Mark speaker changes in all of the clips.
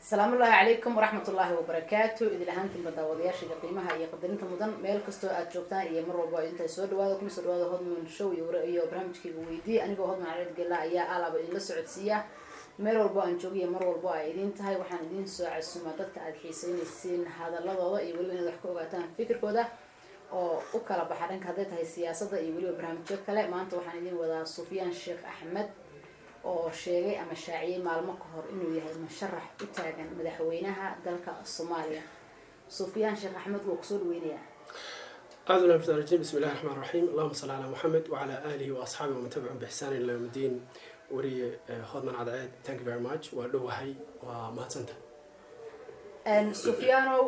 Speaker 1: Asalaamu ullaahi calaykum waraxmat ullaahi wabarakaatu. Idil ahaantiinba daawadayaashiga qiimaha iyo qadarinta mudan, meel kastoo aad joogtaan iyo mar walba intaa soo dhawaada, kuna soo dhawaada Hodman Show iyo barnaamijkayga Weydii. Anigoo Hodman Caleed Gela ayaa alaaba idinla socodsiiya meel walbo aan joogiyo mar walbo ay idiin tahay. Waxaan idiin soo casuumaa dadka aada xiiseynaysiin hadaladooda iyo weliba inaad wax ka ogaataan fikirkooda oo u kala baxa dhanka hadday tahay siyaasadda iyo weliba barnaamijyo kale. Maanta waxaan idiin wadaa Sufyaan Sheekh Axmed oo sheegay ama shaaciyey maalmo ka hor inuu yahay musharax u taagan madaxweynaha dalka Soomaaliya. Sufyaan Sheekh Axmed, waa kusoo dhaweynayaa.
Speaker 2: أعوذ بالله من الشيطان الرجيم، بسم الله الرحمن الرحيم، اللهم صل على محمد وعلى آله وأصحابه ومن تبعهم بإحسان إلى يوم الدين. Wariye Hodman Cadceed, thank you very much. Waa dhowahay, waa mahadsanta.
Speaker 1: Sufyaanow,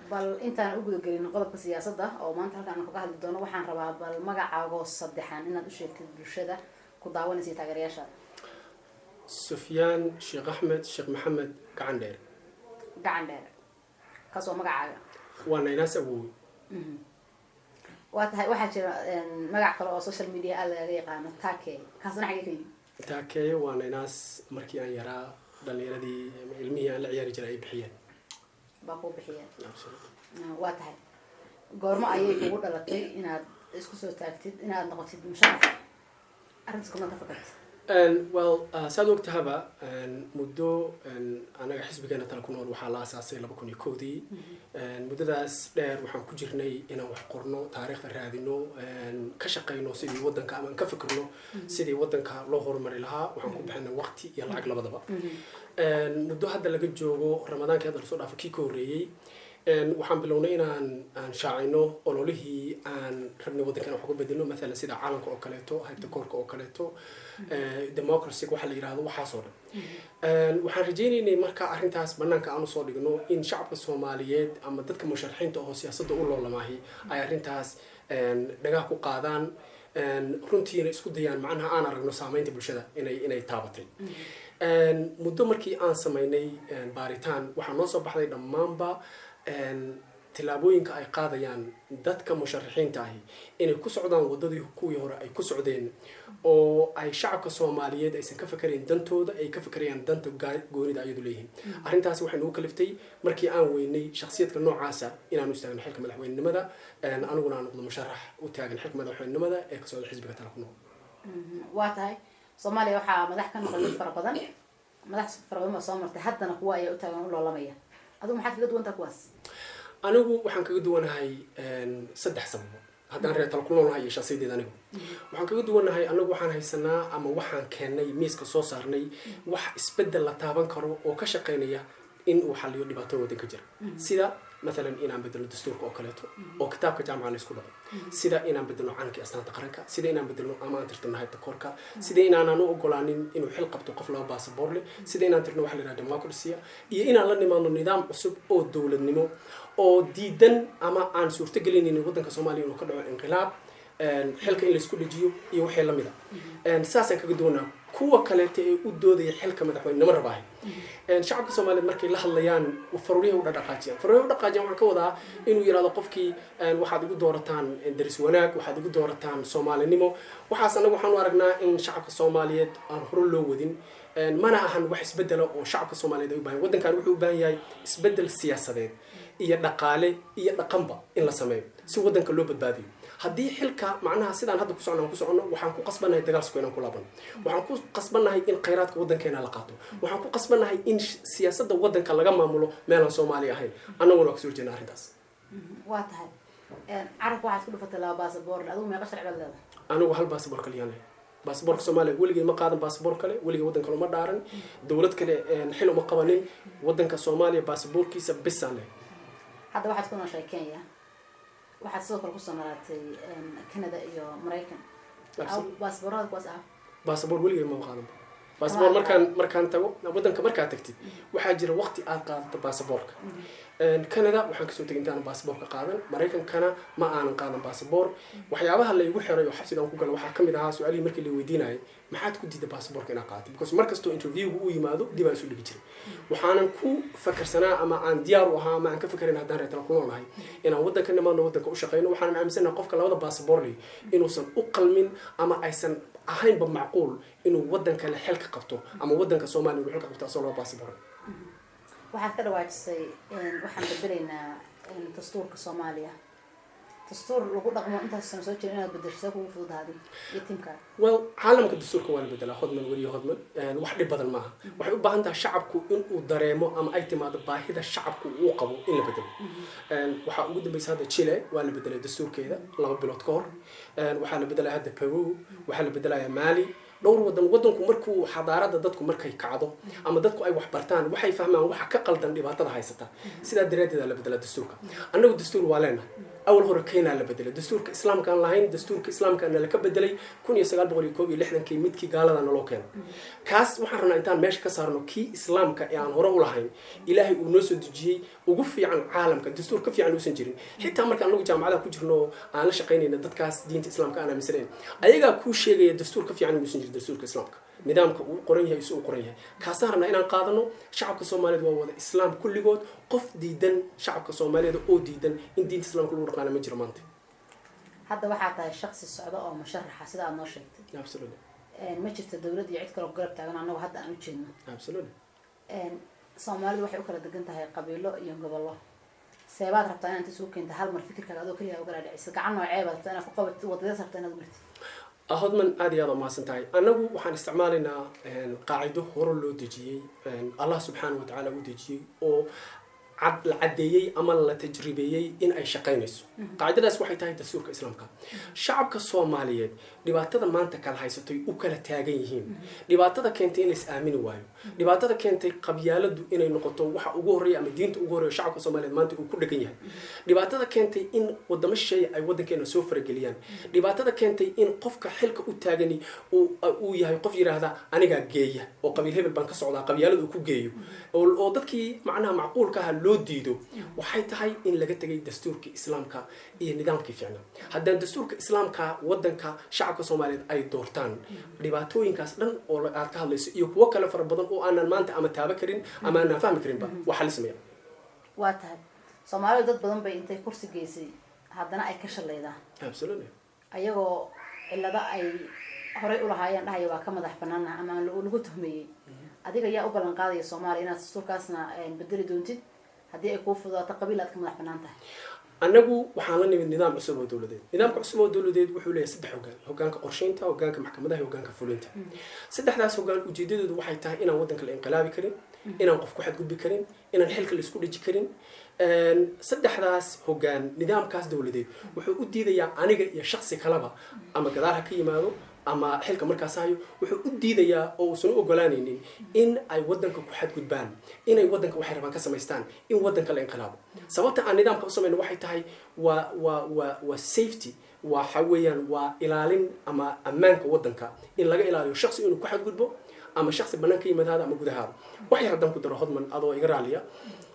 Speaker 1: bal intaan u gudagelin qodobka siyaasadda oo maanta halkaan aan kaga hadli doono, waxaan rabaa bal magacaagoo saddexan inaad u sheegtid bulshada ku daawanaysa iyo taageerayaashaada.
Speaker 2: Sufyaan Sheekh Axmed Sheekh Maxamed Gacan Dheer.
Speaker 1: Gacan Dheer, kaas waa magacaaga?
Speaker 2: Waa naynaas awoowe.
Speaker 1: Waa tahay. Waxaa jira magac kale oo social media aad lagaga yaqaano, Take. Kaasna xagee ka yimi?
Speaker 2: Taakeeye waa naynaas markii aan yaraa dhalinyaradii ama ilmihii aan la ciyaari jiray ay bixiyeen.
Speaker 1: Baa kuu bixiyeen?
Speaker 2: Absolutely.
Speaker 1: Waa tahay. Goormo ayay kugu dhalatay inaad isku soo taagtid, inaad noqotid musharax? Arrintaas kuma ka fakartay?
Speaker 2: Well, saad ogtahaba, muddo anaga xisbigeena Tala ku Nool waxaa la asaasay 2001-dii. Muddadaas dheer waxaan ku jirnay inaan wax qorno, taariikhda raadino, ka shaqeyno sidii wadanka ama aan ka fikirno sidii wadanka loo horumari lahaa. Waxaan ku bixinay waqti iyo lacag labadaba. Muddo hadda laga joogo Ramadaankii hadda lasoo dhaafo kii ka horreeyey, waxaan bilownay inaan aan shaacino ololihii aan rabnay waddanka inaan wax uga bedelno, mathalan sida caalamka oo kaleeto, haybta koorka oo kaleeto, democracy waxa la yidhahdo, waxaas oo dhan. Waxaan rajaynaynay marka arrintaas banaanka aan usoo dhigno in shacabka Soomaaliyeed ama dadka musharaxiinta oo siyaasadda u loolamaahi ay arrintaas dhagaha ku qaadaan, runtiina isku dayaan, macnaha aan aragno saameynta bulshada inay taabatay. Muddo markii aan sameynay baaritaan, waxaa noo soo baxday dhammaanba tillaabooyinka ay qaadayaan dadka musharaxiinta ahi inay ku socdaan waddadii kuwii hore ay ku socdeen, oo ay shacabka Soomaaliyeed aysan ka fakerayn dantooda, ay ka fakerayaan danta goonida ayadu leeyihiin. Arrintaasi waxay nagu kaliftay markii aan weynay shakhsiyadka noocaasa inaanu istaagno xilka madaxweynenimada, aniguna aan noqdo musharax u taagan xilka madaxweynenimada ee ka socda xisbiga Tala ku Nool.
Speaker 1: Waa tahay. Soomaaliya waxaa madax ka noqday dad fara badan, madax fara badan baa soo martay, haddana kuwa ayaa u taagan, u loolamaya. Adigu maxaad kaga duwantaha kuwaas?
Speaker 2: Anigu waxaan kaga duwanahay saddex sababo. Haddaan reer Tala ku Noolnahay iyo shakhsiyadeed, anigu waxaan kaga duwanahay, anagu waxaan haysanaa ama waxaan keennay, miiska soo saarnay wax isbeddel la taaban karo oo ka shaqeynaya in uu xaliyo dhibaatada waddanka jira, sida mathalan inaan bedelno dastuurka oo kaleeto oo kitaabka jaamaca la isku dhaqo, sida inaan bedelno calankii astaanta qaranka, sida inaan bedelno ama aan tirtirno haybta koorka, sida inaanan u ogolaanin inuu xil qabto qof laba baasaboor leh, sida inaan tirno waxa la yidhaha democracy, iyo inaan la nimaadno nidaam cusub oo dowladnimo oo diidan ama aan suurtogelinaynin waddanka Soomaaliya inuu ka dhaco inqilaab, xilka in laisku dhejiyo iyo wixii lamid a. Saasaan kaga duwanaa kuwa kaleeta ee u doodaya xilka madaxweynenimo rabaahay. Shacabka Soomaaliyeed markay la hadlayaan faruuryaha u dhaqaajiyaan, faruuryaha u dhaqaajiyaan. Waxaan ka wadaa inuu yidhahdo qofkii, "Waxaad igu doorataan daris wanaag, waxaad igu doorataan Soomaalinimo." Waxaas anagu waxaan u aragnaa in shacabka Soomaaliyeed aan hore loo wadin, mana ahan wax isbedela oo shacabka Soomaaliyeed ay u baahan. Waddankan wuxuu u baahan yahay isbedel siyaasadeed iyo dhaqaale iyo dhaqanba in la sameeyo si waddanka loo badbaadiyo. Haddii xilka macnaha sidaan hadda ku socno ku soconno, waxaan ku qasbannahay dagaal suko inaan ku laabano, waxaan ku qasbannahay in khayraadka waddankeena la qaato, waxaan ku qasbannahay in siyaasadda waddanka laga maamulo meelaan Soomaaliya ahayn. Annaguna waa kasoo horjeedna arrintaas.
Speaker 1: Waa tahay. Carabka waxaad ku dhufatay laba baasaboor. Adigu meeqa sharci baad leedahay?
Speaker 2: Anigu hal baasaboor kaliyaan leh, baasaboorka Soomaaliya. Weligay ma qaadan baasaboor kale, weligay waddan kale uma dhaaran, dowlad kale xil uma qabanin. Waddanka Soomaaliya baasaboorkiisa bisaan leh.
Speaker 1: Hadda waxaad ku nooshahay Kenya, waxaad sidoo kale kusoo noolaatay Canada iyo Maraykan. Baasaboorada kuwaas ah?
Speaker 2: Baasaboor weligay ma qaadan baasaboor. Markaan tago waddanka, markaad tagtid, waxaa jira waqti aad qaadato baasaboorka. Canada waxaan kasoo tegay intaan baasaboorka qaadan, Maraykankana ma aanan qaadan baasaboor. Waxyaabaha laygu xiray oo xabsiga aan ku galo waxaa kamid ahaa su-aalihii markii la weydiinayay, "Maxaad ku diiday baasaboorka inaad qaadato?" Because mar kastoo interviewga uu yimaado dib aan isu dhigi jiray. Waxaanan ku fakarsanaa ama aan diyaar u ahaa ama aan ka fakarayn, haddaan reer Tala ku Noolnahay, inaan waddanka nimaadno, waddanka u shaqeyno. Waxaanan aaminsanahay qofka labada baasaboor leh inuusan u qalmin ama aysan ahaynba macquul inuu waddan kale xilka qabto ama waddanka Soomaaliya inuu xilka qabto asagoo laba baasaboor.
Speaker 1: Waxaad ka dhawaajisay, waxaan bedelaynaa dastuurka Soomaaliya. Dastuur lagu dhaqmo intaas sano soo jira inaad bedesho, see kugu fududaadi iyo tiimkaaga?
Speaker 2: Well, caalamka dastuurka waa la bedelaa, Hodman, weliyo Hodman. Wax dhib badan maaha. Waxay u baahan tahay shacabku inuu dareemo ama ay timaado baahida shacabku uu qabo in la bedelo. Waxaa ugu dambeysa hadda Chile waa la bedelay dastuurkeeda 2 bilood ka hor. Waxaa la bedelaya hadda Peru, waxaa la bedelaya Mali, dhowr wadan. Wadanku markuu xadaarada dadku markay kacdo ama dadku ay wax bartaan, waxay fahmaan waxa ka qaldan, dhibaatada haysata. Sidaa daraaddeed la bedelaa dastuurka. Annagu dastuur waa leenahay. Awal hore Kenya la bedelay dastuurka Islaamkaan lahayn. Dastuurka Islaamkaana laka bedelay 1961-kii, midkii gaalada naloo keenay. Kaas waxaan rabnaa intaan meesha ka saarno kii Islaamka ee aan hore u lahayn, Ilaahay uu noo soo dejiyey, ugu fiican caalamka. Dastuur ka fiican uusan jirin. Xitaa marka anagu jaamacadaha ku jirno oo aan la shaqaynayna dadkaas diinta Islaamka aan aaminsanayn, ayagaa kuu sheegaya dastuur ka fiican uusan jirin dastuurka Islaamka. Nidaamka uu qoran yahay, isu uu qoran yahay, kaasaan rabnaa inaan qaadano. Shacabka Soomaaliyeed waa wada Islaam kulligood. Qof diidan shacabka Soomaaliyeed oo diidan in diinta Islaamka lagu dhaqaana ma jiro maanta.
Speaker 1: Hadda waxaa tahay shaksi socda oo musharaxa, sida aad noo sheegtay.
Speaker 2: Absolutely.
Speaker 1: Ma jirto dowlad iyo cid kaloo garab taagan annagu hadda aan u jeedno.
Speaker 2: Absolutely.
Speaker 1: Soomaalidu waxay u kala degan tahay qabiilo iyo gobollo. Seebaad rabtaa inaad isugu keenta hal mar fikirkaaga adoo keliya ugala dhicisa? Gacan noocee baad rabtaa inaad ku qabatid? Wadadaas rabtaa inaad u martid?
Speaker 2: Hodman, aad iyo aad umahadsan tahay. Annagu waxaan isticmaalaynaa qaacido hore loo dejiyey, Allah subxaana wa tacaala u dejiyey, oo cad la caddeeyey ama la tajribeeyey in ay shaqaynayso. Qaacidadaas waxay tahay dastuurka Islaamka. Shacabka Soomaaliyeed dhibaatada maanta kala haysatay, u kala taagan yihiin, dhibaatada keentay in la is aamini waayo, dhibaatada keentay qabyaaladu inay noqoto waxa ugu horreeya ama diinta ugu horreeya shacabka Soomaaliyeed maanta uu ku dhegan yahay, dhibaatada keentay in wadamo shisheeye ay waddankeena soo farageliyaan, dhibaatada keentay in qofka xilka u taagani uu yahay qof yidhaahda anigaa geeya oo qabiil hebel baan ka socdaa, qabyaalada uu ku geeyo, oo dadkii macnaha macquulka aha loo diido, waxay tahay in laga tegay dastuurkii Islaamka iyo nidaamkii fiicnaa. Haddaan dastuurka Islaamka waddanka shacabka Soomaaliyeed ay doortaan, dhibaatooyinkaas dhan oo aad ka hadlayso iyo kuwo kale fara badan oo aanan maanta ama taaba karin ama aanan fahmi karinba waa xalismaya.
Speaker 1: Waa tahay. Soomaalidu dad badan bay intay kursi geysay haddana ay ka shalaydaan, ayagoo cillado ay horay ulahaayeen dhahaya waa ka madax banaanaha ama lagu tuhmeeyey. Adiga yaa u ballan qaadaya Soomaaliya inaad dastuurkaasna bedeli doontid haddii ay kuu fududaato, qabiil aad ka madax banaan tahay?
Speaker 2: Annagu waxaan la nimid nidaam cusub oo dowladeed. Nidaamka cusub oo dowladeed wuxuu leeyahay saddex hoggaan: hoggaanka qorsheynta, hoggaanka maxkamadaha iyo hoggaanka fulinta. Saddexdaas hoggaan ujeedadoodu waxay tahay inaan waddanka la inqilaabi karin, inaan qof ku xadgudbi karin, inaan xilka la isku dheji karin. Saddexdaas hoggaan, nidaamkaas dowladeed wuxuu u diidayaa aniga iyo shaksi kaleba, ama gadaal ha ka yimaado ama xilka markaas hayo, wuxuu u diidayaa oo uusan u ogolaanaynin in ay waddanka ku xadgudbaan, inay waddanka waxay rabaan ka samaystaan, in waddanka la inqilaabo. Sababta aan nidaamka u samayno waxay tahay waa safety, waxa weeyaan waa ilaalin ama ammaanka waddanka in laga ilaaliyo shaksi inuu ku xadgudbo ama shaksi bannaan ka yimaadaada ama gudahaada. Wax yar haddaan ku daro, Hodman, adoo iga raaliya,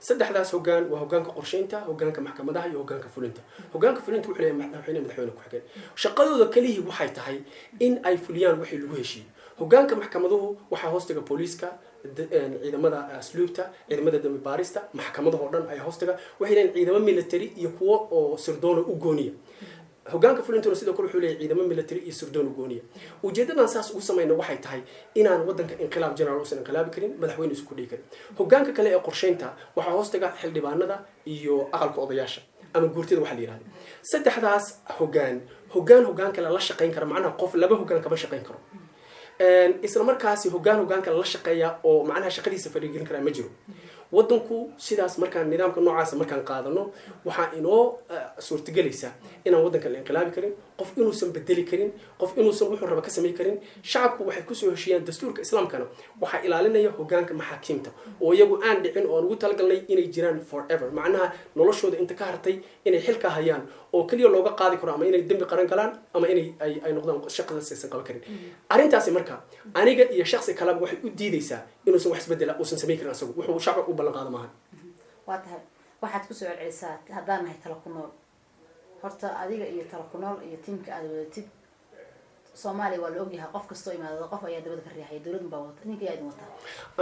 Speaker 2: saddexdaas hoggaan waa hoggaanka qorsheynta, hoggaanka maxkamadaha iyo hoggaanka fulinta. Hoggaanka fulinta wuxuu leeyahay madaxweyne, madaxweyne ku-xigeen. Shaqadooda kelihii waxay tahay in ay fuliyaan wixii lagu heshiiyey. Hoggaanka maxkamaduhu waxaa hoostaga booliiska, ciidamada asluubta, ciidamada dambi baarista, maxkamadahoo dhan ayaa hoostaga. Waxay leeyihin ciidamo military iyo kuwo oo sirdoona u gooniya. Hoggaanka fulintuna sidoo kale wuxuu leeyahay ciidamo military iyo sirdoon u gooniya. Ujeedadan saas ugu samayna waxay tahay inaan waddanka inqilaab general uusan inqilaabi karin, madaxweyne isu kudhigi karin. Hoggaanka kale ee qorsheynta waxaa hoostaga xildhibaanada iyo aqalka odayaasha ama guurtida waxaa la yihahda. Saddexdaas hoggaan, hoggaan kale la shaqayn kara, macnaha qof laba hoggaan kama shaqayn karo. Isla markaasi hoggaan hoggaan kale la shaqeeya oo macnaha shaqadiisa fadhigelin karaa ma jiro waddanku. Sidaas markaan nidaamka noocaasa markaan qaadano, waxaa inoo suurtagelaysa inaan waddanka la inqilaabi karin, qof inuusan bedeli karin, qof inuusan wuxuu raba ka samay karin. Shacabku waxay kusoo heshiiyaan dastuurka Islaamkana waxaa ilaalinaya hoggaanka maxaakiimta oo iyagu aan dhicin, oo aan ugu talagalnay inay jiraan forever, macnaha noloshooda inta ka hartay inay xilka hayaan, oo keliya looga qaadi karo ama inay dembi qaran galaan ama inay ay noqdaan shaqadaas aysan qaban karin. Arrintaasi marka aniga iyo shaksi kaleba waxay u diidaysaa inuusan wax isbedela uusan samayn karin asagu wuxuu shacabka u ballan qaado maahan.
Speaker 1: Waa tahay. Waxaad kusoo celcelisaa haddaan nahay tala ku nool. Horta adiga iyo tala ku nool iyo tiimka aada wadatid, Soomaaliya waa la ogyahay, qof kastoo imaadada qof ayaa dabada ka riixaya, dowladun baa wadata. Ninka yaa idin wataa?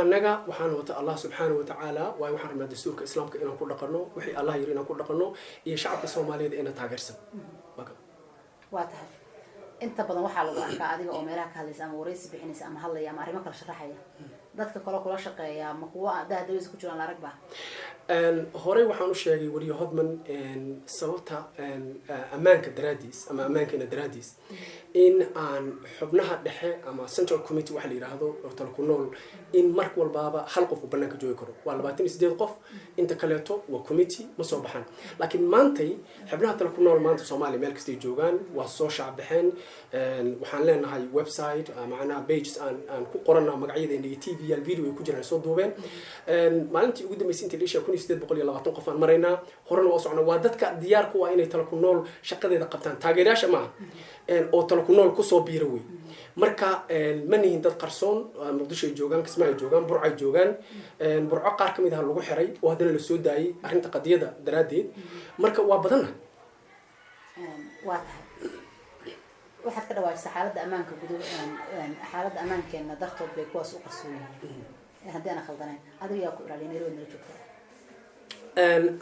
Speaker 2: Annaga waxaan wata Allah subxaana wa tacaala. Waayo, waxaan rabnaa dastuurka Islaamka inaan ku dhaqano, wixii Allah yiri inaan ku dhaqano, iyo shacabka Soomaaliyeed ina taageersan.
Speaker 1: Waa tahay. Inta badan waxaa lagu arkaa adiga oo meelaha ka hadlaysa ama waraysi bixinaysa ama hadlaya ama arrimo kala sharaxaya. Dadka kale kula shaqeeya ma kuwa dahdabaysa ku jiraan la arag ba?
Speaker 2: Horey waxaan u sheegay wariye Hodman, sababta ammaanka daraadiis ama ammaankeena daraadiis in aan xubnaha dhexe ama central committee waxa la yidhaahdo oo tala ku nool in mar walbaaba hal qof uu banaanka joogi karo. Waa 28 qof, inta kaleeto waa committee, ma soo baxaan. Laakiin maantay xubnaha tala ku nool maanta Soomaaliya meel kastay joogaan waa soo shaacbaxeen. Waxaan leenahay website, macnaha pages aan ku qorana magacyadeena iyo TV yaal video ay ku jiraan soo duubeen. Maalintii ugu dambeysay intii la ishaa 1820 qof aan maraynaa. Horena waa socnaa. Waa dadka diyaar ku ah inay tala ku nool shaqadeeda qabtaan, taageerayaasha maaha, oo tala ku nool kusoo biira wey. Marka ma nihin dad qarsoon. Muqdisho ay joogaan, Kismaayo ay joogaan, Burco ay joogaan. Burco qaar ka mid ah lagu xiray oo haddana la soo daayay arrinta qadiyada daraaddeed. Marka waa badanna.
Speaker 1: Waa tahay, waxaad ka dhawaajisay xaaladda ammaanka gudo, xaaladda ammaankeena dartood bay kuwaas u qarsoon yihiin, haddii aan khaldanayn. Adiga yaa ku ilaaliya? Nairobi nala joogtaa.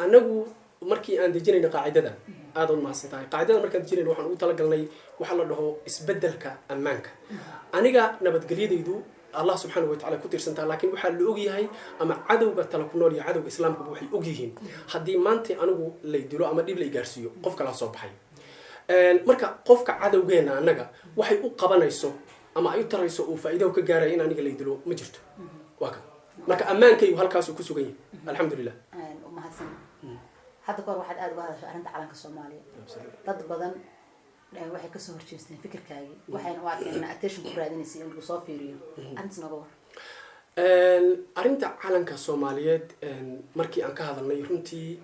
Speaker 2: Anagu markii aan dejinayna qaacidada, aad uad mahadsan tahay, qaacidada markaan dejinayna waxaan ugu talagalnay waxaa la dhaho isbeddelka ammaanka. Aniga nabadgelyadaydu Allah subxaanahu watacala ku tiirsantaa, laakiin waxaa la ogyahay ama cadowga tala ku nool iyo cadowga islaamkaba waxay ogyihiin haddii maanta anigu lay dilo ama dhib lay gaarsiiyo, qof kalaa soo baxay. Marka qofka cadowgeena annaga waxay u qabanayso ama ay u tarayso uu faa'iidahu ka gaaraya in aniga lay dilo ma jirto. Waa ka marka ammaankaygu halkaasuu ku sugan yahay, alxamdulilah.
Speaker 1: Mahadsan. Hadda kahor waxaad aada uga hadashay arrinta calanka Soomaaliya. Dad badan waxay kasoo horjeesteen fikirkaagii, waxayna u arkeen in attention ku raadinaysay in lagu soo fiiriyo. Arrintaas nooga war.
Speaker 2: Arrinta calanka Soomaaliyeed markii aan ka hadalnay, runtii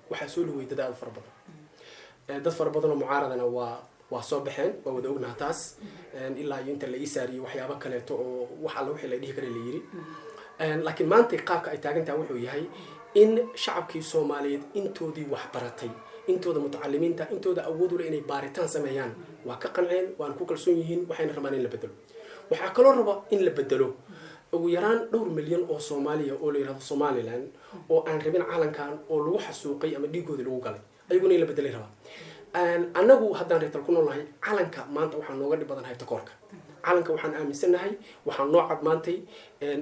Speaker 2: waxaa soo dhawey dad aada u fara badan. Dad fara badan oo mucaaradana waa soo baxeen, waa wada ognaha taas. Ilaa iyo inta la ii saariyey waxyaabo kaleeto oo wax alla wixii la dhihi kara la yiri. Laakiin maanta qaabka ay taagan tahay wuxuu yahay in shacabkii Soomaaliyeed intoodii wax baratay, intooda mutacalimiinta, intooda awood u leh inay baaritaan sameeyaan, waa ka qanceen, waana ku kalsoon yihiin, waxayna rabaan in la bedelo. Waxaa kaloo raba in la bedelo ugu yaraan dhowr milyan oo Soomaaliya oo la yihahdo Somaliland oo aan rabin calankan oo lagu xasuuqay ama dhiigoodii lagu galay, ayaguna in la bedelay rabaa. Annagu haddaan reetal ku noolnahay, calanka maanta waxaa nooga dhib badan haybtakoorka. Calanka waxaan aaminsannahay, waxaa noo cad maantay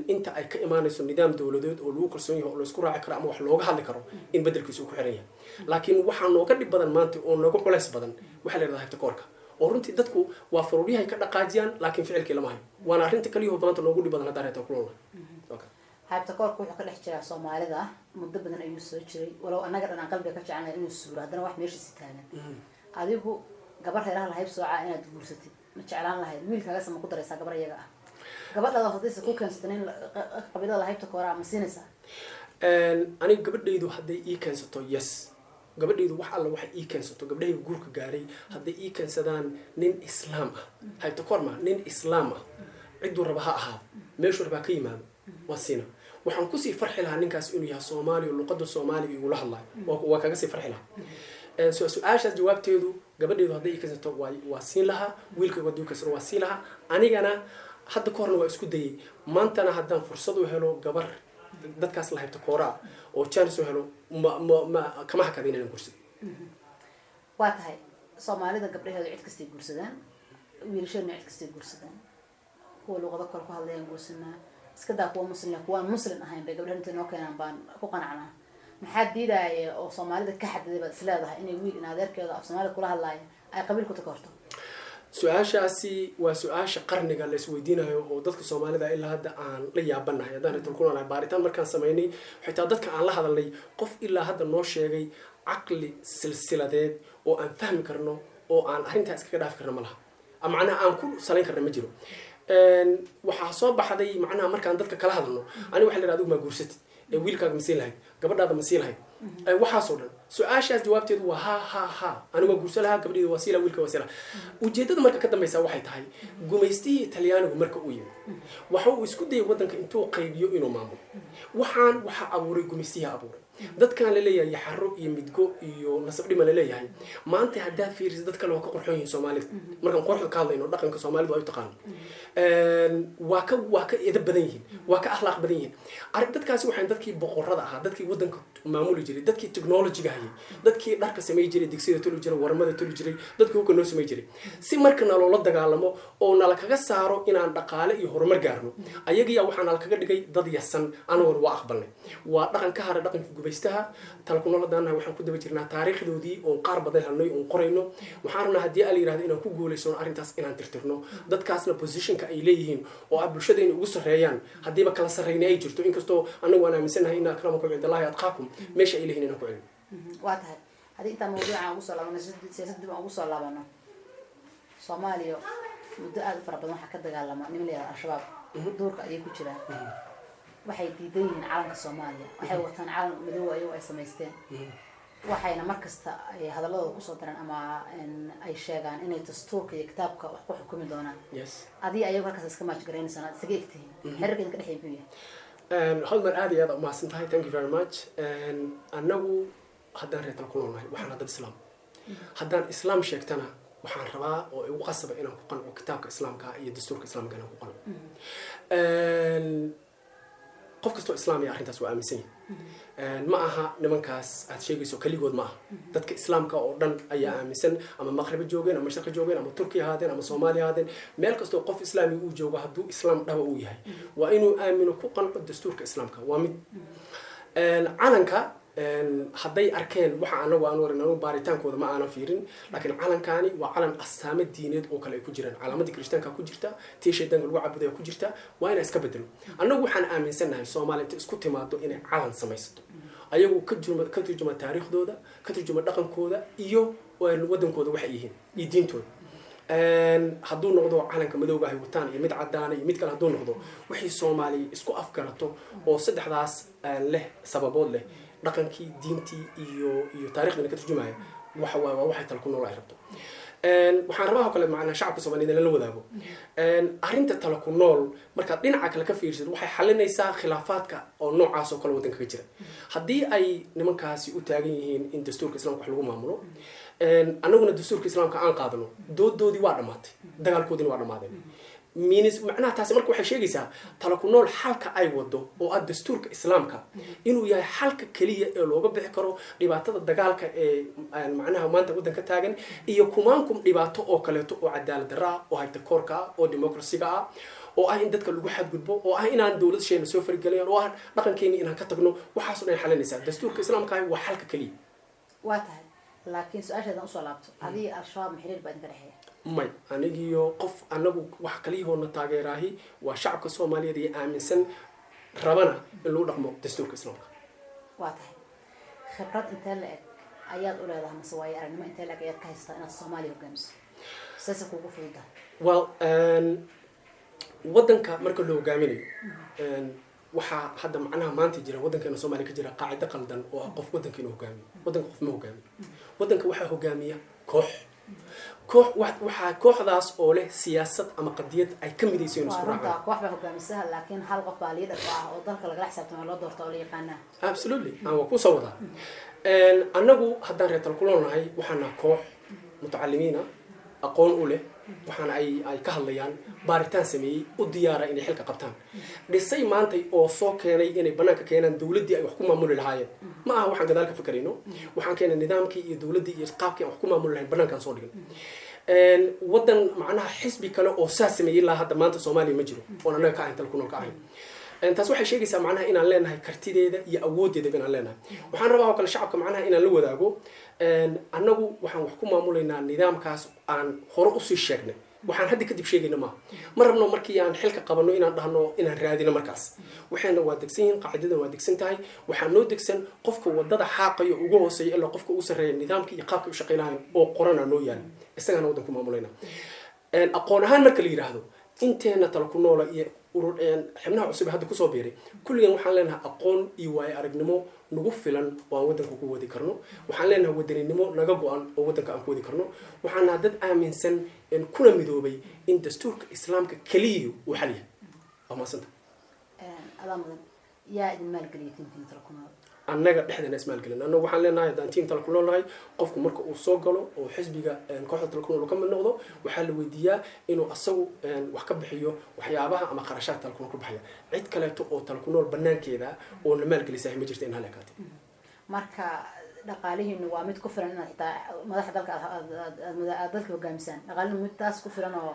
Speaker 2: inta ay ka imaanayso nidaam dowladeed oo lagu kalsoon yahay oo laysku raaci karo ama wax looga hadli karo in bedelkiisa uu ku xiran yahay. Laakiin waxaa nooga dhib badan maanta oo nooga culays badan waxaa la yidhahdaa haybtakoorka, oo runtii dadku waa faruuryahay ka dhaqaajiyaan, laakiin ficilkii lama hayo. Waana arrinta kaliyaho maanta noogu dhib badan haddaan reetal ku noolnahay.
Speaker 1: Haybtakoorka wuxuu ka dhex jiraa Soomaalida muddo badan ayuu soo jiray, walow annaga dhan aan qalbiga ka jecelnahay inuu suuro, haddana wax meeshiisi taagan. Adigu gabar reeraha la hayb soocaa inaad guursatid ma jeclaan lahayd? Wiilkaagasa ma ku daraysaa gabar iyaga ah? Gabadhaada haddayse ku keensatan in qabiilada lahaybta kooraa, ma siinaysaa?
Speaker 2: Aniga gabadhaydu hadday ii keensato, yes. Gabadhaydu wax alla waxay ii keensato, gabdhahayga guurka gaaray hadday ii keensadaan nin islaam ah, haybta koor ma, nin islaam ah, cidduu raba ha ahaado, meeshuu raba ha ka yimaado, waa siina. Waxaan kusii farxi lahaa ninkaas inuu yahay Soomaaliya, luqadda Soomaaliga igula hadlayo, waa kaga sii farxi lahaa. Su-aashaas jawaabteedu, gabadheedu hadday ii keensato waa siin lahaa, wiilkaygu haddii keensato waa siin lahaa. Anigana hadda ka horna waa isku dayay, maantana haddaan fursad u helo gabar dadkaas la haybta kooraa oo chance u helo, ma kama hakada inaan guursado.
Speaker 1: Waa tahay. Soomaalida gabdhaheedu cid kastay guursadaan, wiilasheeduna cid kastay guursadaan. Kuwa luqado kale ku hadlayaan guursanaa, iska daa kuwa muslim, kuwaan muslim ahayn bay gabdhaha intay noo keenaan baan ku qanacnaa. Maxaa diidaaya oo Soomaalida ka xadiday baad isleedahay inay wiil in adeerkeeda af Soomaalida kula hadlaaya ay qabiil ku takoorto?
Speaker 2: Su-aashaasi waa su-aasha qarniga la isweydiinayo oo dadka Soomaalida ilaa hadda aan la yaabanahay. Haddaan reetal ku noolahay, baaritaan markaan samaynay, xitaa dadka aan la hadalnay, qof ilaa hadda noo sheegay caqli silsiladeed oo aan fahmi karno oo aan arrintaa iskaga dhaafi karno ma laha, macnaha aan ku salayn karna ma jiro. Waxaa soo baxday, macnaha markaan dadka kala hadalno, aniga waxa la yidhahda, adigu maa guursatid ee wiilkaaga ma siin lahayd, gabadhaada ma siin lahayd? Waxaasoo dhan su-aashaas jawaabteedu waa ha ha ha. Anigu waa guursan lahaa, gabadheedu waa sii lahaa, wiilka waa sii lahaa. Ujeeddada marka ka dambaysa waxay tahay, gumaystihii Talyaanigu marka uu yimi waxa uu isku dayay waddanka intuu qaybiyo inuu maamulo. Waxaan waxaa abuuray gumaystihii abuuray. Dadkan laleeyahay yaxaro iyo midgo iyo nasabdhima laleeyahay maanta, haddaad fiiriso dad kale waa ka qurxoon yihiin Soomaalida. Markaan quruxda ka hadlayno, dhaqanka Soomaalidu ay u taqaano, waa ka edab badan yihiin, waa ka akhlaaq badan yihiin. Dadkaasi waxaan dadkii boqorada ahaa, dadkii waddanka maamuli. jiray, dadkii technologyga hayay, dadkii dharka samey jiray, digsida toli jiray, warmada toli jiray, dadkii hubka noo samey jiray, si marka naloola dagaalamo oo nala kaga saaro inaan dhaqaale iyo horumar gaarno, ayagiyaa waxaa nala kaga dhigay dad yasan. Anaguna waa aqbalnay. Waa dhaqan ka hara dhaqanka gubaystaha. Tala ku nool hadaan nahay, waxaan ku daba jirnaa taariikhdoodii oon qaar badan helnay oon qorayno. Waxaan rabnaa, haddii ala yirahdo, inaan ku guulaysano arrintaas, inaan tirtirno dadkaasna positionka ay leeyihiin oo ah bulshada inay ugu sarreeyaan, haddiiba kala sarreyna ay jirto, inkastoo anagu aan aaminsanahay إن أكرمكم عند الله أتقاكم, meesha ay leeyihiin inaan ku celino.
Speaker 1: Waa tahay. Haddii intaan mawduuca aan ugu soo laabano, siyaasadda dib aan ugu soo laabano, Soomaaliya muddo aada u fara badan waxaa ka dagaalama niman la yihahdo Al-Shabaab. Duurka ayay ku jiraan, waxay diidan yihiin calanka Soomaaliya, waxay wataan calan madow ayago ay samaysteen, waxayna mar kasta ay hadaladooda kusoo daraan ama ay sheegaan inay dastuurka iyo kitaabka wax ku xukumi doonaan. Adii ayago halkaas iska match garaynaysan, aad isaga egtihiin, xiriirka idinka dhexeeya muxuu yahay?
Speaker 2: Hodmar, aad iyo aad umahadsan tahay. Thank you very much. Annagu haddaan reer tala ku noolnahay, waxaan dad Islaam. Haddaan Islaam sheegtana, waxaan rabaa oo igu qasaba inaan ku qanco kitaabka Islaamka iyo dastuurka Islaamka inaan ku qanco. Qof kastoo Islaamaya arrintaas waa aaminsan yahay. Ma aha nimankaas aad sheegayso keligood, ma aha. Dadka Islaamka oo dhan ayaa aaminsan, ama maqriba joogeen, ama sharqi joogeen, ama Turkiya ahaadeen, ama Soomaaliya ahaadeen, meel kastoo qof Islaami uu joogo, hadduu Islaam dhaba uu yahay, waa inuu aamino, ku qanco dastuurka Islaamka. Waa mid. Calanka hadday arkeen, waxa anagu aan warin, anugu baaritaankooda ma aanan fiirin, laakiin calankaani waa calan astaamo diineed oo kale ay ku jiraan. Calaamadii Kirishtaanka ku jirta, tii shaydaanka lagu caabudaya ku jirta. Waa inaan iska bedelo. Annagu waxaan aaminsannahay Soomaaliya inta isku timaado inay calan samaysato, ayagu ka turjuma taariikhdooda, ka turjuma dhaqankooda iyo wadankooda waxay yihiin iyo diintooda. Hadduu noqdo calanka madowga ay wataan iyo mid cadaana iyo mid kale hadduu noqdo, wixii Soomaaliya isku afgarato oo saddexdaas leh sababood leh, dhaqankii, diintii iyo taariikhdina ka turjumaya, waxa waa waxay tala ku nool ay rabto. Waxaan rabaa oo kale macnaa shacabka Soomaaliyeed in lala wadaago arrinta tala ku nool. Markaad dhinaca kale ka fiirsid, waxay xalinaysaa khilaafaadka oo noocaas oo kale waddanka ka jira. Haddii ay nimankaasi u taagan yihiin in dastuurka Islaamka wax lagu maamulo, annaguna dastuurka Islaamka aan qaadano, doodoodii waa dhammaatay, dagaalkoodiina waa dhammaadeen. Means macnaha taasi marka waxay sheegaysaa tala ku nool xalka ay wado oo ah dastuurka Islaamka inuu yahay xalka keliya ee looga bixi karo dhibaatada dagaalka ee macnaha maanta waddanka taagan iyo kumaankum dhibaato oo kaleeto oo cadaalad darra ah, oo haytakoorka ah, oo democracyga ah, oo ah in dadka lagu xadgudbo, oo ah inaan dowlad sheena soo faragelin, oo ah dhaqankeeni inaan ka tagno. Waxaasoo dhan xalinaysaa dastuurka Islaamka ahi. Waa xalka keliya.
Speaker 1: Waa tahay, laakiin su-aasheedan usoo laabto, adiga Al-Shabaab ma xiriir baa idinka dhexeeya?
Speaker 2: May, anigiyo qof anagu wax kaliyahoona taageeraahi waa shacabka Soomaaliyeed iyo aaminsan, rabana in lagu dhaqmo dastuurka Islaamka.
Speaker 1: Waa tahay. Khibrad intee la eg ayaad u leedahay, mase waayo aragnimo intee la eg ayaad ka haysataa inaad Soomaaliya hogaamiso? Seese kuugu fududahay?
Speaker 2: Well, waddanka marka la hogaaminayo, waxaa hadda macnaha maanta jira waddankeena Soomaaliya ka jira qaacido qaldan oo ah qof waddanka inuu hogaamiyo. Waddanka qof ma hogaamiyo. Waddanka waxaa hogaamiya koox. Koox waxaa kooxdaas oo leh siyaasad ama qadiyad ay ka midayso in
Speaker 1: Waa
Speaker 2: isku
Speaker 1: runta,
Speaker 2: raacaan.
Speaker 1: Koox baa hogaamisaha, laakiin hal qof baa leader u ah oo dalka lagala xisaabtamo, loo doorto oo la yaqaanaa.
Speaker 2: Absolutely, aan waa kusoo wadaa. Annagu haddaan reer talkuloon nahay, waxaana koox mutacalimiina, aqoon u leh, waxaana ay ka hadlayaan, baaritaan sameeyey, u diyaara inay xilka qabtaan, dhisay maantay oo soo keenay inay banaanka keenaan dowladdii ay wax ku maamuli lahaayeen. Ma aha waxaan gadaal ka fakarayno. Waxaan keenay nidaamkii iyo dowladdii iyo qaabkii aan wax ku maamuli lahayn, banaankaan soo dhigan. Waddan macnaha xisbi kale oo saa sameeyey ilaa hadda maanta Soomaaliya ma jiro oon annaga ka ahayn, tala ku nool ka ahayn. Taas waxay sheegaysaa macnaha inaan leenahay kartideeda iyo awooddeedaba inaan leenahay. Waxaan rabaa oo kale shacabka macnaha inaan la wadaago, annagu waxaan wax ku maamulaynaa nidaamkaas aan hore usii sheegnay. Waxaan hadda kadib sheegayna maaha. Ma rabno markii aan xilka qabano inaan dhahno, inaan raadino. Markaas waxayna waa degsan yihiin, qaacidadan waa degsan tahay. Waxaa noo degsan qofka wadada xaaqayo ugu hooseeya ilaa qofka ugu sarreeya, nidaamka iyo qaabka u shaqaylahayn oo qorana noo yaala, isagana waddan ku maamulayna. Aqoon ahaan marka la yidhaahdo, inteena tala ku noola iyo urur xibnaha cusub ee hadda kusoo biiray, kulligan waxaan leenahay aqoon iyo waayo aragnimo nagu filan oo aan waddanka ku wadi karno. Waxaan leenahay wadaninimo naga go-an oo waddanka aan ku wadi karno. Waxaan nahay dad aaminsan kuna midoobay in dastuurka Islaamka keliya uu xal yahay. Waa mahadsanta.
Speaker 1: Adaa mudan. Yaa idin maalgeliya tiimkiina tala ku nool?
Speaker 2: Annaga dhexdeena ismaalgelin. Annaga waxaan leenahay, haddaan tiim tala ku noolnahay, qofku marka uu soo galo oo xisbiga kooxda tala ku nool uu ka mid noqdo, waxaa la weydiiyaa inuu asagu wax ka bixiyo waxyaabaha ama qarashaha tala ku nool ku baxaya. Cid kaleeto oo tala ku nool banaankeeda oo na maalgelisaa ma jirta in hal ekaatay.
Speaker 1: Marka dhaqaalihiinu waa mid ku filan inaad xitaa madaxda dalka aad dalka hogaamisaan? Dhaqaalihiinu mid taas ku filan oo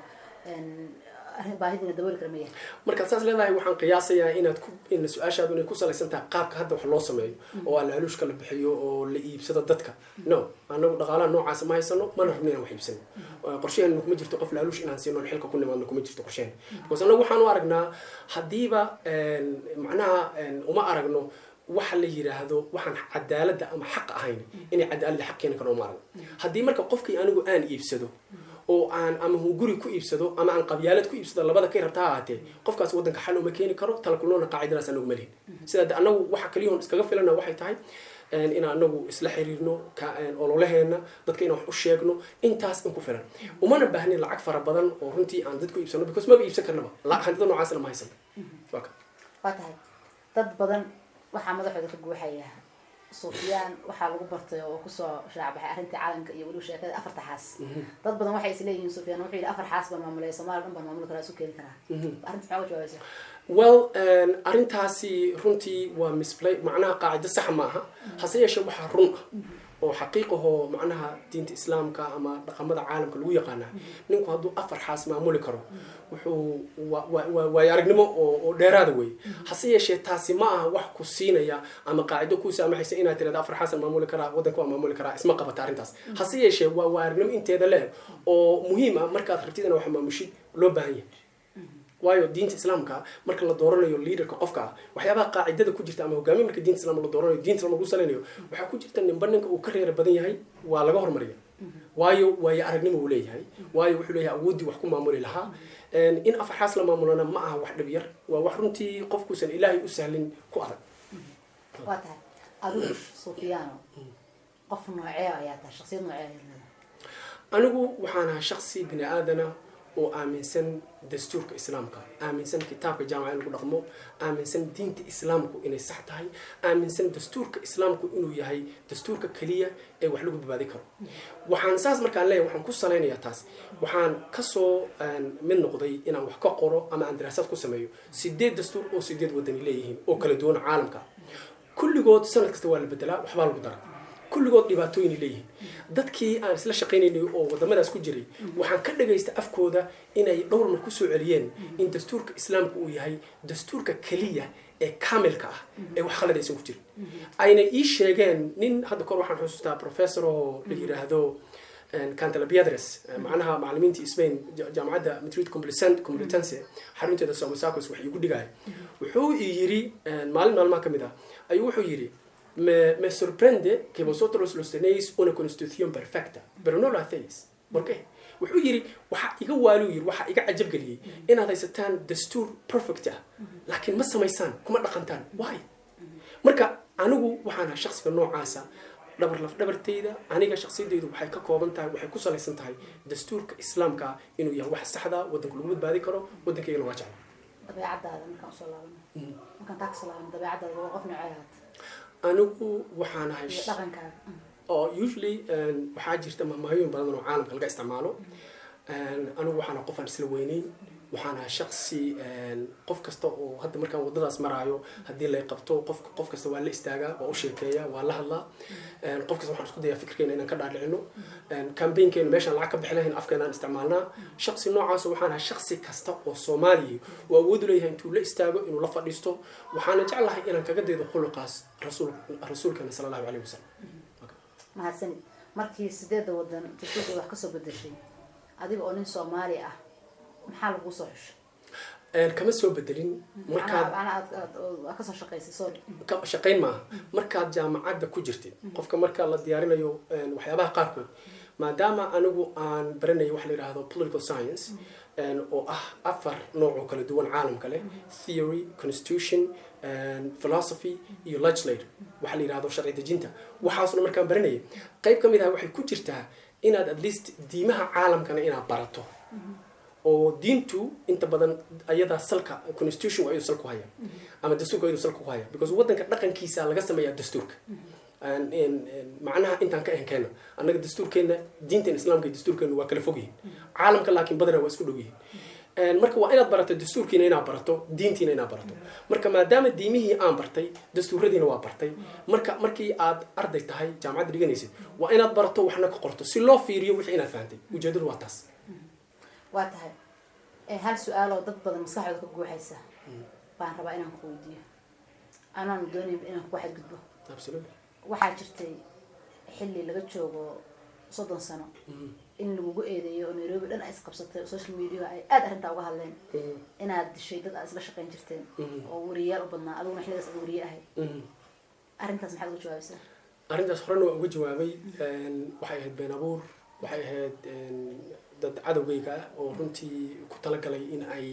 Speaker 1: arrin baahidiina dabooli kara ma yahay?
Speaker 2: Markaad saas leedahay, waxaan qiyaasayaa inaad ku in su-aashaadu inay ku salaysan tahay qaabka hadda wax loo sameeyo oo alaaluushka la bixiyo oo la iibsado dadka. No, anagu dhaqaalaha noocaas ma haysano, mana rabno inaan wax iibsano. Qorshaheena kuma jirto qof laaluush inaan siino, xilka ku nimaadno kuma jirto qorshaheena, because anagu waxaan u aragnaa haddiiba macnaha uma aragno waxa la yiraahdo waxaan cadaaladda ama xaq ahayn inay cadaaladda xaq keeni karo, uma aragno. Haddii marka qofkii anigu aan iibsado oo aan ama hunguri ku iibsado ama aan qabyaalad ku iibsado, labada kay rabta ha ahaatee, qofkaas waddanka xal uma keeni karo. Talakulnoona qaacidadaas anagu ma lihin. Sidaa anagu waxa kaliyahoon iskaga filana waxay tahay inaan anagu isla xiriirno ololaheena, dadka inaan wax u sheegno, intaas in ku filan. Umana baahnin lacag fara badan oo runtii aan dad ku iibsano, because maba iibsan karnaba, hantida noocaasna ma haysano. Waa ka.
Speaker 1: Waa tahay. Dad badan waxaa madaxooda ka guuxaya, Sufyaan waxaa lagu bartay oo kusoo shaacbaxay arrintii calanka iyo weliba sheekada afarta xaas. Dad badan waxay isleeyihiin, Sufyaan wuxuu yidhi afar xaas baan maamulaya, Soomaaliya dhan baan maamuli karaa, isu keeni karaa. Arrinta maxaa uga jawaabaysaa?
Speaker 2: Well, arrintaasi runtii waa misplay, macnaha qaacido sax ma aha. Hase yeeshee waxaa run ah oo xaqiiqahoo macnaha diinta Islaamka ama dhaqamada caalamka lagu yaqaanaa, ninku hadduu afar xaas maamuli karo, wuxuu waa waayo aragnimo oo dheeraada wey. Hase yeeshee taasi ma aha wax ku siinaya ama qaacido kuu saamaxaysa inaad tirahdo afar xaasan maamuli karaa, waddanka waa maamuli karaa. Isma qabata arrintaas. Hase yeeshee waa waayo aragnimo inteeda leeg oo muhiim ah markaad rabtid inaad wax maamushid loo baahan yahay, waayo diinta Islaamka marka la dooranayo leaderka qofka ah, waxyaabaha qaacidada ku jirta ama hogaamiye marka diinta Islaamka la dooranayo, diinta Islaamka lagu salaynayo, waxaa ku jirta ninba ninka uu ka reera badan yahay waa laga hormariya, waayo waayo aragnimo uu leeyahay, waayo wuxuu leeyahay awooddii wax ku maamuli lahaa. In afar xaas la maamulana ma aha wax dhib yar, waa wax runtii qofkuusan Ilaahay u sahlin ku adag.
Speaker 1: Waa tahay. Adigu Sufyaano qof noocee ayaa tahay? Shaksiyad noocee ayaad leedahay?
Speaker 2: Anigu waxaan ahaa shaksi bini aadana oo aaminsan dastuurka Islaamka, aaminsan kitaabka jaamaca in lagu dhaqmo, aaminsan diinta Islaamku inay sax tahay, aaminsan dastuurka Islaamku inuu yahay dastuurka keliya ee wax lagu badbaadi karo. Waxaan saas markaan leeyahay, waxaan ku salaynayaa taas, waxaan kasoo mid noqday inaan wax ka qoro ama aan daraasad ku sameeyo sideed dastuur oo sideed wadani leeyihiin oo kala duwan caalamka. Kulligood sanad kasta waa la bedelaa, waxbaa lagu daraa, kulligood dhibaatooyin leeyihiin. Dadkii aan isla shaqaynaynay oo wadamadaas ku jiray waxaan ka dhagaysta afkooda inay dhowr mar kusoo celiyeen in dastuurka Islaamka uu yahay dastuurka keliya ee kaamilka ah ee wax khalad aysan ku jirin. Ayna ii sheegeen nin hadda kor, waxaan xusuustaa professor oo la yiraahdo Cantalapiedra, macnaha macallimiintii Spain, jaamacadda Madrid Complutense xarunteeda Somasacos wax iigu dhigaya, wuxuu ii yiri maalin maalmaha ka mid ah ayuu wuxuu yidhi: Me sorprende que vosotros los tenéis una constitución perfecta, pero no lo hacéis. ¿Por qué?" Wuxuu yidhi, waxaa iga waaluu yidhi, waxaa iga cajab geliyey inaad haysataan dastuur perfect ah, laakiin ma samaysaan, kuma dhaqantaan. Why? Marka anigu waxaan ahaa shaksiga noocaasa. Dhabar laf dhabartayda, aniga shaksiyadaydu waxay ka kooban tahay, waxay ku salaysan tahay dastuurka Islaamka inuu yahay wax saxda waddanka lagu badbaadi karo. Waddankaygana waa jecla.
Speaker 1: Dabeecadaada markaan usoo laabano, markaan taa kasoo laabano, dabeecadaada waa qof noocee ahaat?
Speaker 2: Anigu waxaan ahay
Speaker 1: iyo dhaqankaaga.
Speaker 2: Oo usually waxaa jirta mahmaahooyin badan oo caalamka laga isticmaalo. Anigu waxaan ahay qof aan isla weyneyn. Waxaan ahay shaksi qof kasta oo hadda markaan waddadaas maraayo haddii lay qabto, qof kasta waa la istaagaa, waa u sheekeeyaa, waa la hadlaa. Qof kasta waxaan isku dayaa fikirkeena inaan ka dhaadhicino. Campaignkeena meeshaan lacag ka bixi lahayn afkeena aan isticmaalnaa. Shaksi noocaas waxaan ahay, shaksi kasta oo Soomaaliya oo awood u leeyahay intuu la istaago inuu la fadhiisto. Waxaana jeclahay inaan kaga daydo khuluqaas rasuulkeena sala Allahu calayhi wasalam.
Speaker 1: Mahadsanid. Markii sideedda wadan dastuurkooda wax kasoo bedeshay, adiga oo nin Soomaali ah, maxaa laguu soo xushay?
Speaker 2: Kama soo bedelin. Markaad
Speaker 1: Macnaha aad kasoo shaqaysay, sorry.
Speaker 2: Ka shaqayn maaha. Markaad jaamacadda ku jirtid, qofka marka la diyaarinayo waxyaabaha qaarkood, maadaama anigu aan baranayo waxa la yidhaahdo political science oo ah afar nooc oo kala duwan caalamka leh: theory, constitution, philosophy iyo legislator, waxa la yidhahdo sharci dejinta, waxaasna markaan baranayay qayb ka mid ah waxay ku jirtaa inaad at least diimaha caalamkana inaad barato, oo diintu inta badan ayadaa salka constitution ayuu sal ku haya ama dastuurka ayuu sal ku haya, because waddanka dhaqankiisa laga sameeyaa dastuurka. Macnaha intaan ka ahan keena annaga dastuurkeena, diinteen Islaamka iyo dastuurkeena waa kala fog yihiin caalamka, laakiin badanaa waa isku dhow yihiin. Marka waa inaad barato dastuurkiina, inaad barato diintiina, inaad barato. Marka maadaama diimihii aan bartay, dastuuradiina waa bartay. Marka markii aad arday tahay, jaamacadda dhiganaysid, waa inaad barato, waxna ka qorto, si loo fiiriyo wixii inaad fahantay. Ujeedadu waa taas.
Speaker 1: Waa tahay. Hal su-aal oo dad badan maskaxdooda ka guuxaysa baan rabaa inaan ku weydiiyo, anaan doonayn inaan ku xadgudbo.
Speaker 2: Absolutely.
Speaker 1: Waxaa jirtay xilli laga joogo 30 sano in lagugu eedeeyo oo Nairobi dhan ay isqabsatay oo social media ay aada arrintaa uga hadleen, inaad dishay dad aad isla shaqayn jirteen oo wariyayaal u badnaa, adiguna xilligaas aad wariye ahayd. Arrintaas maxaad uga jawaabaysaa?
Speaker 2: Arrintaas horena waa uga jawaabay. Waxay ahayd been abuur. Waxay ahayd dad cadowgayga ah oo runtii ku talagalay in ay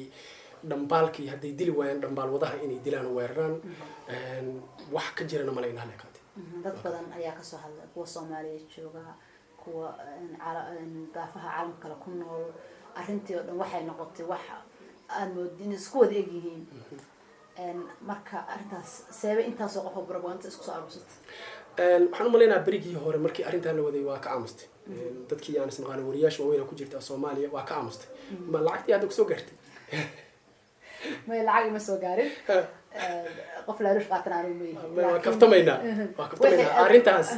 Speaker 2: dhambaalkii hadday dili waayaan dhambaal wadaha inay dilaan oo weeraraan. Wax ka jirana male in haleekaatay.
Speaker 1: Dad badan ayaa kasoo hadlay, kuwa Soomaaliya jooga, kuwa daafaha caalamka kale ku nool. Arrintii oo dhan waxay noqotay wax aada moodid in isku wada egyihiin. Marka arrintaas seebe intaasoo qof oo propaganda isku soo aruursatay?
Speaker 2: Waxaan u malaynayaa berigii hore markii arrintan la waday waa ka aamustay. Dadkii aan isnaqaano, wariyaasha waaweyn ku jirta Soomaaliya, waa ka aamustay. Ma lacagtii hadda kusoo gaartay?
Speaker 1: May, lacag ima soo gaarin. Qof laaluush qaatan aanu ma yihin.
Speaker 2: Waa kaftamaynaa, waa kaftamaynaa. Arrintaas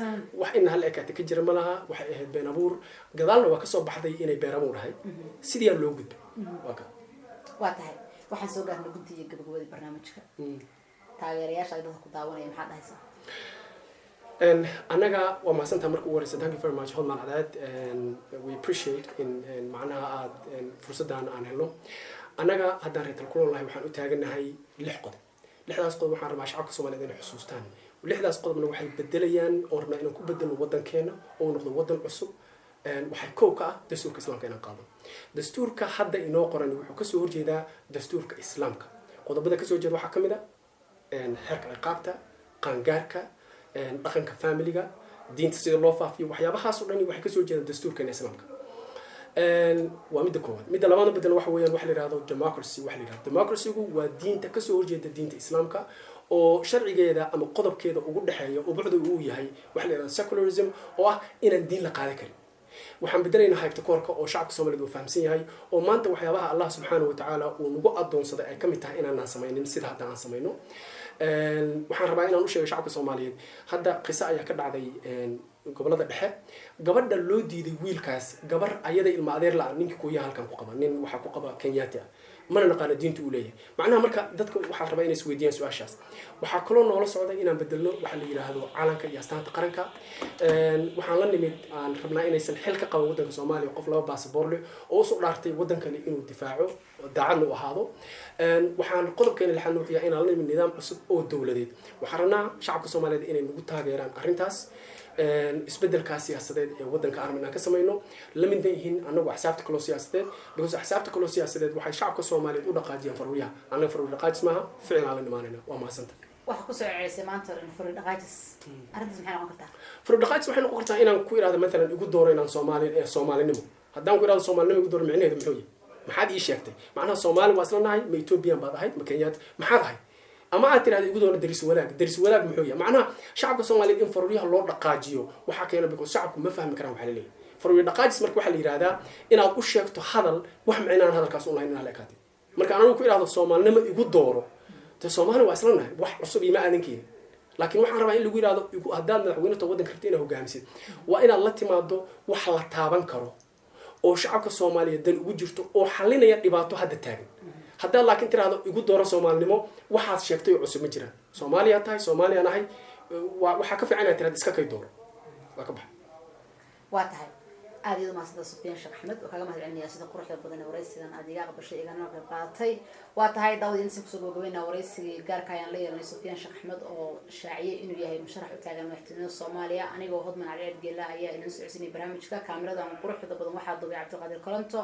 Speaker 2: wax in hal ekaata ka jira ma laha. Waxay ahayd been abuur. Gadaalna waa kasoo baxday inay been abuur ahayd. Sidiyaa loo gudbay, waa ka.
Speaker 1: Waa tahay. Waxaan soo gaarnay guntii iyo gabagabadii barnaamijka. Taageerayaasha ay dadka ku daawanaya maxaad dhahaysaa?
Speaker 2: Annaga waa mahadsantaha marka ugu horeysa. Thank you very much, Hodman Cadaad. We appreciate in macnaha aad fursaddan aan helno. Annaga haddaan reer Talkulan lahay, waxaan u taaganahay lix qodob. Lixdaas qodob waxaan rabaa shacabka Soomaaliyeed inay xusuustaan. Lixdaas qodobna waxay bedelayaan oon rabnaa inaan ku bedelno waddankeena oo uu noqdo waddan cusub. Waxay kow ka ah dastuurka Islaamka inaan qaado. Dastuurka hadda inoo qoran wuxuu kasoo horjeedaa dastuurka Islaamka. Qodobada kasoo horjeeda waxaa kamid a xeerka ciqaabta, qaangaarka, dhaqanka familiga, diinta sida loo faafiyo. Waxyaabahaas oo dhani waxay kasoo jeedaan dastuurkeena Islaamka. Waa midda koowaad. Midda labaadna bedel waxa weeyaan waxa la yihahdo democracy. Waxa la yihahdo democracygu waa diinta kasoo horjeeda diinta Islaamka, oo sharcigeeda ama qodobkeeda ugu dhexeeya ubucda uu yahay waxa la yihahdo secularism, oo ah inaan diin la qaadan karin. Waxaan bedelaynaa haybta koorka, oo shacabka Soomaaliyeed uu fahamsan yahay, oo maanta waxyaabaha Allah subxaana wa tacaala uu nagu adoonsaday ay ka mid tahay inaanaan samaynin sida hadda aan samayno. Waxaan rabaa inaan u sheego shacabka Soomaaliyeed, hadda qiso ayaa ka dhacday gobolada dhexe. Gabadha loo diiday wiilkaas, gabar ayada ilma adeer la ninkii kuyaha halkan ku qaba, nin waxaa ku qaba Kenyaati ah, mana naqaano diinta uu leeyahay. Macnaha marka dadka waxaa rabaa inay isweydiiyaan su-aashaas. Waxaa kaloo noola socda inaan bedelno waxa la yidhaahdo calanka iyo astaanta qaranka. Waxaan la nimid aan rabnaa inaysan xil ka qaban waddanka Soomaaliya qof laba baasaboor leh oo usoo dhaartay waddankani inuu difaaco, daacadna u ahaado. Waxaan qodobkeena lixaad wuxuu yahay inaan la nimid nidaam cusub oo dowladeed. Waxaan rabnaa shacabka Soomaaliyeed inay nagu taageeraan arrintaas, isbedelkaa siyaasadeed ee waddanka aan rabnaa inaan ka samayno. La midna yihiin annagu axsaabta kaloo siyaasadeed, because axsaabta kaloo siyaasadeed waxay shacabka Soomaaliyeed u dhaqaajiyaan farwiyaha. Annaga farwi dhaqaajis maaha, ficil aan la imaanayna. Waa mahadsanta.
Speaker 1: Waxaa kusoo celisay maanta oo dhan farwi dhaqaajis. Arrintaas maxay noqon kartaa?
Speaker 2: Farwi dhaqaajis waxay noqon kartaa inaan ku idhahdo mathalan igu dooro inaan Soomaali, Soomaalinimo. Haddaan ku idhahdo Soomaalinimo igu dooro, micnaheedu muxuu yahay? Maxaad ii sheegtay? Macnaha Soomaali waa isla nahay, ma Ethiopian baad ahayd, ma Kenyaat, maxaad ahayd? Ama aad tirahda igu doono daris wanaag. Daris wanaag muxuu yahay? Macnaha shacabka Soomaaliyeed in faruuryaha loo dhaqaajiyo waxaa keena because shacabku ma fahmi karaan waxaa laleeyahay faruurya dhaqaajis. Marka waxaa la yidhahdaa inaad u sheegto hadal wax micnaan hadalkaas u lahayn inaad la ekaatid. Marka anigu ku idhahdo Soomaalinimo igu dooro, de Soomaali waa isla nahay, wax cusub ima aadan keenin. Laakiin waxaan rabaa in lagu yidhahdo haddaad madaxweyne to waddanka rabta inaad hogaamisid, waa inaad la timaado wax la taaban karo oo shacabka Soomaaliyeed dan ugu jirto oo xalinaya dhibaato hadda taagan. Haddaad laakiin tiraahdo igu dooro Soomaalinimo, waxaad sheegtay oo cusub ma jiraan. Soomaaliya tahay, Soomaaliyaan ahay. Waxaa ka fiican inaad tirahdo iska kay dooro. Waa ka baxa.
Speaker 1: Waa tahay. Aada iyadu mahadsanta, Sufyaan Sheekh Axmed. Oo kaaga mahad celinaya sida quruxda badan ee waraysigan aad iga aqbashay, igana qayb qaadatay. Waa tahay, daawad, intaan kusoo gabagabeynaa waraysigii gaarka ayaan la yeelanay Sufyaan Sheekh Axmed, oo shaaciyey inuu yahay musharax u taagan madaxtinimada Soomaaliya. Anigoo Hodman Cali Ceedgeela ayaa idin socodsiinay barnaamijka. Kaamiradan quruxda badan waxaa duubay Cabdiqaadir Koronto.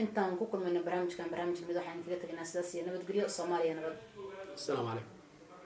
Speaker 1: Intaan ku kulmayna barnaamijkan barnaamij mid, waxaan kaga tegaynaa sidaas iyo nabadgelyo. Soomaaliya nabad.
Speaker 2: Asalaamu calaykum.